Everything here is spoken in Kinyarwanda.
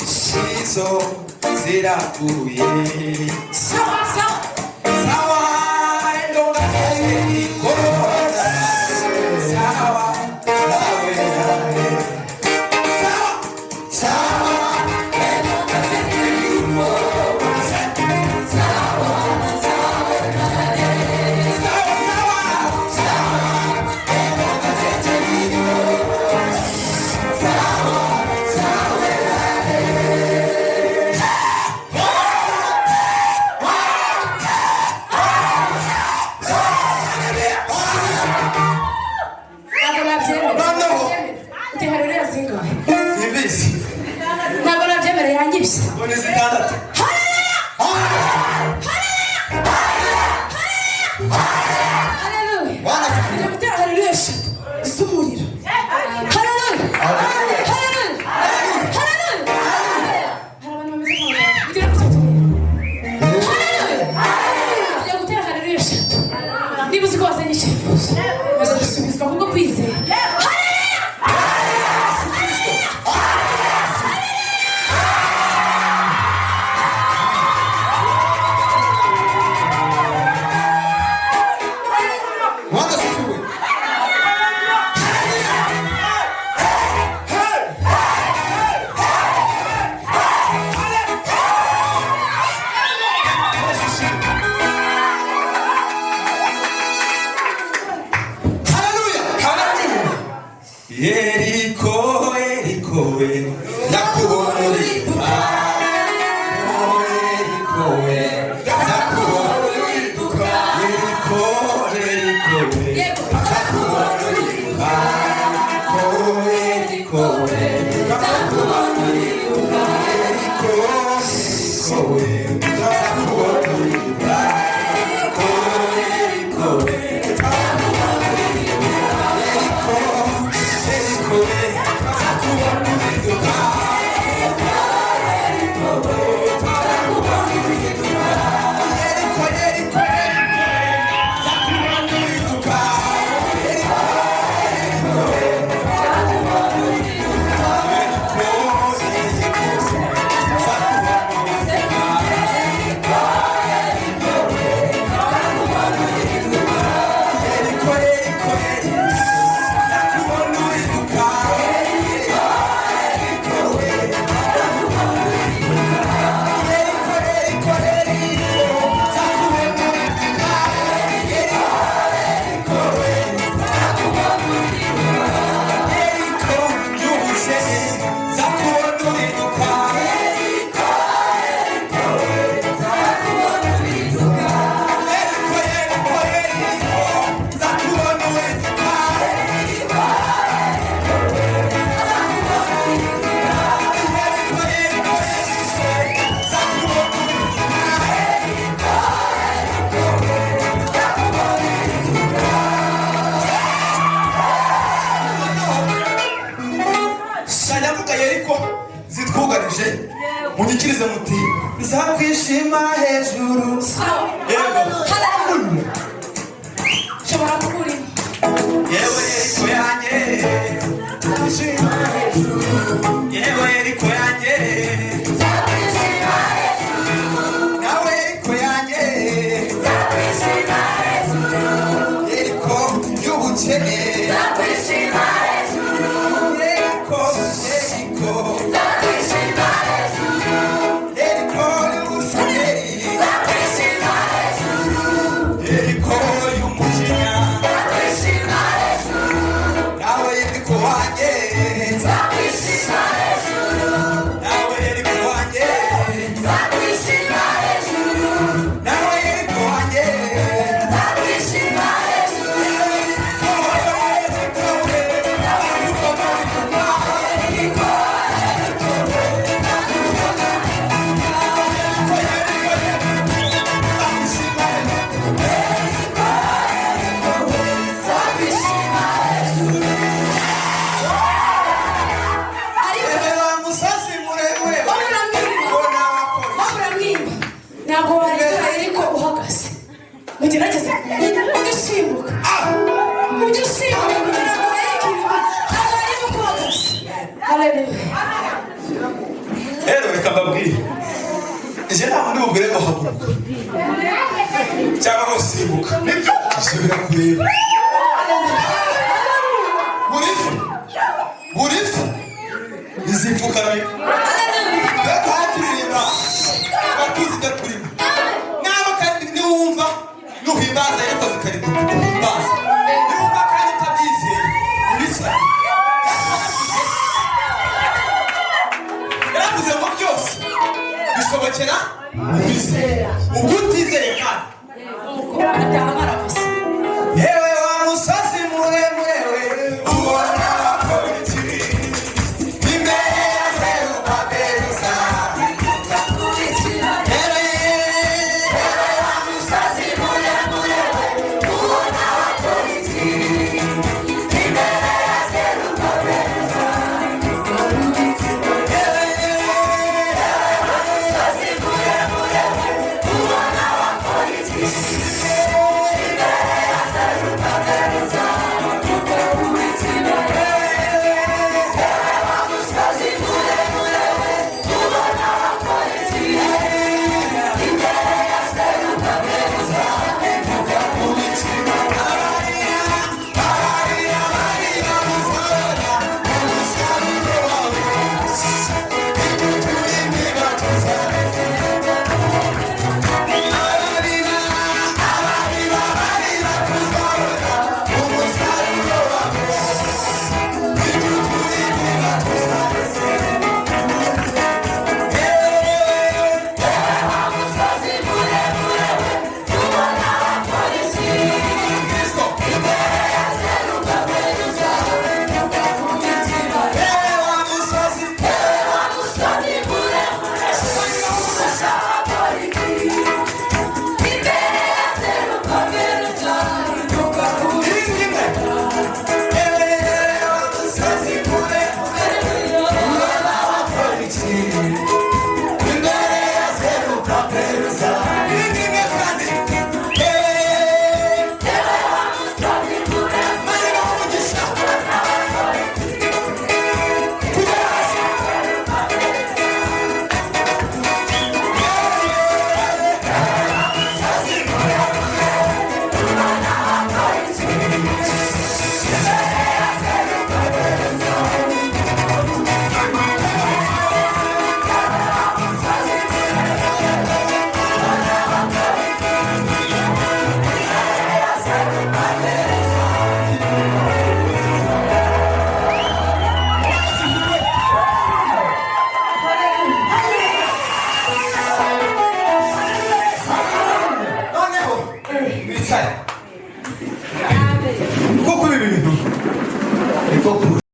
Shizo ziraguye. Sawa sawa. Sawa endonga ikora. Sawa sawa sawa sawa endonga ikora. Sawa sawa sawa endonga ikora. Sawa sawa. Ntabwo nabyemera. Noneho. Uti haleluya zingahe? Simbizi. Ntabwo nabyemera, yanyibye. Ngo ni zitandatu. Haleluya. Bwana. Tujya gutera haleluya eshatu z'umuriro. Haleluya, haleluya, haleluya. Hari abantu bameze nk'abagabo ugira gutya turebe. Haleluya. Tujya gutera haleluya eshatu. Niba uzi ko wazanye icyifuzo, uzasubizwa kubwo kwizera. Haleluya. Bwana asifiwe. Haleluya. Haleluya. Yeriko, Yeriko we, ndakubona uriduka. Oh, Yeriko we, ndakubona uriduka. Yeriko, Yeriko we, ndakubona uriduka. Oh, Yeriko we, ndakubona uriduka. Yeriko, Yeriko we, ndakubona uriduka. Oh, Yeriko we, ndakubona uriduka. Yeriko, Yeriko we, ndakubona uriduka. Yeriko, Yeriko, ndakubona uriduka. Yeriko, Yeriko, Yeriko, ndakubona uriduka. Yeriko, Yeriko, Yeriko, ndakubona uriduka. Yeriko, Yeriko, y'ubukene, ndakubona uriduka. Yeriko, Yeriko, Yeriko, ndakubona uriduka. Yeriko, Yeriko, Yeriko, ndakubona uriduka. Ndavuga Yeriko zitwugarije, munyikirize muti: "Nzakwishima hejuru." Sawa. Yego. Haleluya. Nshobora kuba urimo. Yewe Yeriko yanjye, nzakwishima hejuru. Yewe Yeriko yanjye, nawe Yeriko yanjye, Yeriko y'ubukene, Yeriko, Yeriko, Yeriko y'ubushomeri, Yeriko y'umujinya, nawe Yeriko wanjye, nawe Yeriko wanjye, nawe Yeriko wanjye. Yeriko. Ugerageze, ujye usimbuka, ujye usimbuka kugira ngo wereke ibintu abarimo uko uhagaze. Haleluya. Rero reka mbabwire, ije ntabwo ndi bubwire ngo haguruka cyangwa ngo simbuka. Nibyo, subira kureba buri fi, buri fi izipfukamira. Twe twaturirimba, tuba tuzi ibyo turimo. Nawe kandi niwumva nuhimbaza, ariko zikariduka uhimbaza, niwumva kandi utabyizeye ubisa. Yaravuze ngo byose bishobokera uwizera. Ubwo utizeye kandi Arataha baravuze. Yewe wa musozi muremure we, ubona wakora iki imbere ya Zerubabeli? Uzahinduka. Yewe, yewe wa musozi muremure we, ubona wakora iki imbere ya Zerubabeli? Yewe, yewe wa musozi muremure we, ubona wakora iki imbere ya Zerubabeli? Noneho wicare, kuko ibi bintu niko kuri.